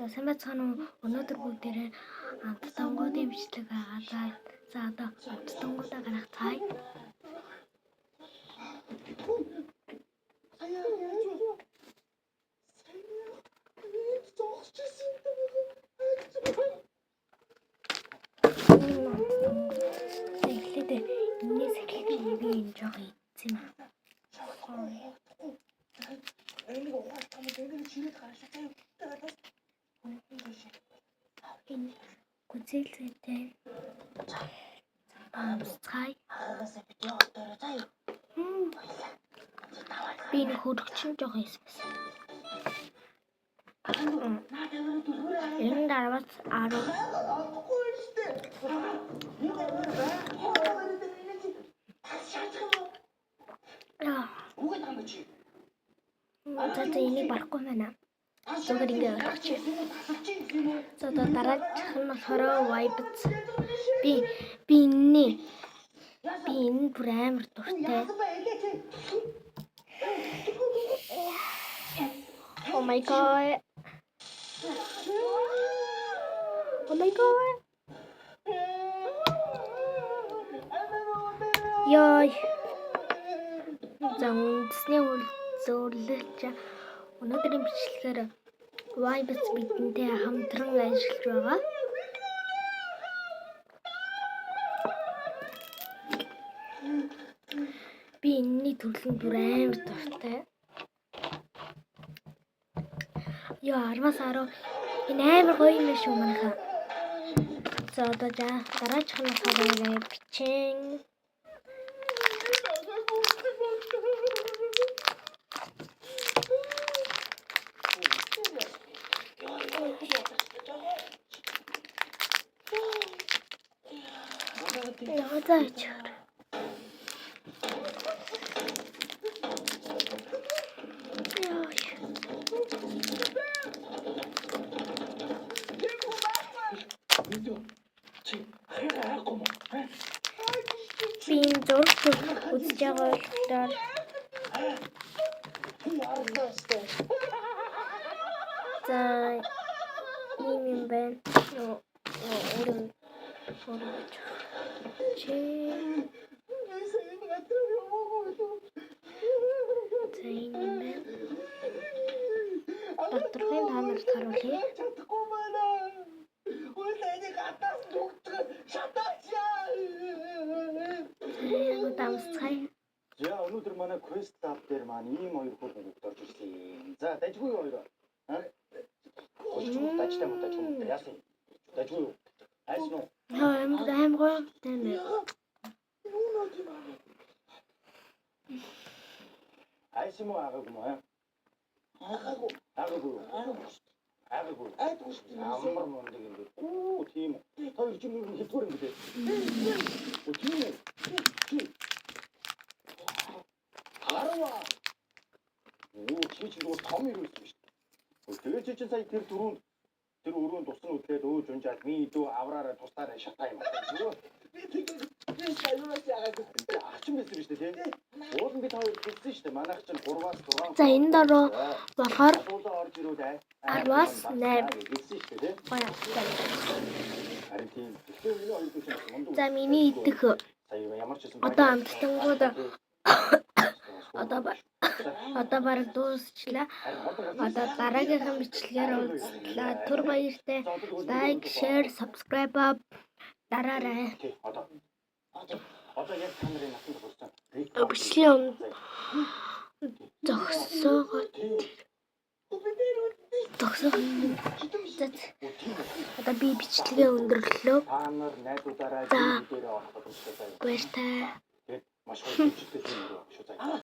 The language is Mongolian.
За, сайн байцгаана уу? Өнөөдөр бүгдээрээ амттангуудын бичлэг байгаа. За, одоо амттангуудаа гаргацгаая. Энэ амттангууд. За, эхлээд энэс эхлэж би энэ жоох идсэн юм аа. Sorry. Энийг угаалт юм энийг чирээд гаргаж заяа. Энэ гүзээлзээтэй. Амсцгаая. Хаагаас би яваад заяа. Би энэ хөрөгчин жоох хийсэн. Наа тавиад дүргүүрээ. Ер нь 10-аас 10. Олдохгүй шүү дээ. Энэ тавиад бай. Хоо энэ чи тас шаачих юм уу? Аа. Үгүй тань чи. За, энийг барахгүй байна. Зүгээр ингээ ойлгочих. За, одоо дараачих нь болохоор Vibes. Би энэний би энэ бүр амар дуртай. Oh my god. Oh my god. Йой. За, үндэсний зөвлөлч өнөөдрийн бичлэгээр Vibes бидэнтэй хамтран ажиллаж байгаа. Би энэний төрлийн бүр амар дуртай. Йоо, 10-аас 10, энэ амар гоё юм шүү, манайхаа. За, одоо за дараачих нь болохоор бичин. Яа, за ичээр. Яа. Чи хайраагүй мó? Би энэ зураг үзэж байгаа болохоор за, ийм юм байна. Нөө өөрөө өөрөө гэж. Чи за, ийм юм байна. Доторхын та нарт харуулъя. Чадахгүй байна. Үл энийг гадаас нүгтгэх шатаач. За, яг удаа амсцгаая. За, өнөөдөр манай Quest Lab дээр маань ийм хоёр хүүхэн хүүхэд орж ирлээ. За, дажгүй юу хоёр? Аа? Дажтай мó, дажгүй мó? Яасан? Дажгүй юу? Айсан уу? Яа, амар амар гоё юм байна. Юу нөө тийм аа. Айсан мó, аагаагүй мó? Аагаагүй. Аагаагүй юу? Аагаагүй. Аагаагүй. Айдгүй шүү дээ. Амар мундаг юм бэ. Оо, тийм үү. Та хоёр чинь нүр хэлдвэр юм бэ? Оо, тийм үү. Чи. Харва. Оо, чи чинь зүгээр том ирүүлсэн шүү дээ. Тэгээ чи чинь сая тэр дөрөв тэр өрөөнд тусан үдлээд өөж унжаад ми дүү авраараа тусдаараа шатаа юм байна. Зүгээр. Би тэгээд би саяраас яагаад Ачин байсан биз дээ, тий? Уул нь би та хоёр хэлсэн шүү дээ. Манайх чинь 3-аас 6. За, энэ дөрөв болохоор Суулаа орж ирүүд ай. 10-аас 8. Хэлсэн шүү дээ, тий? Гоё амттай. Харин тийм. Тэгэхээр миний хоёр дүү чинь мундаг. За, миний идэх Сая ямар ч байсан одоо амттангууд одоо бараг дуусчлаа. Одоо дараагийнхын бичлэгээр уулзлаа. Түр баяртай. Like, share, subscribe дараарай. Тий, одоо. Одоо яг та нарын насанд хүрсэн. Бичлэгийн өмнө зогсоогоо зогсоо. За, одоо би бичлэгээ өндөрлөө. Та нар найзуудаараа За. дээрээ орох боломжтой заяа. Баяртай. Тэгээд маш гоё хэмжээтэй юм шүү заяа.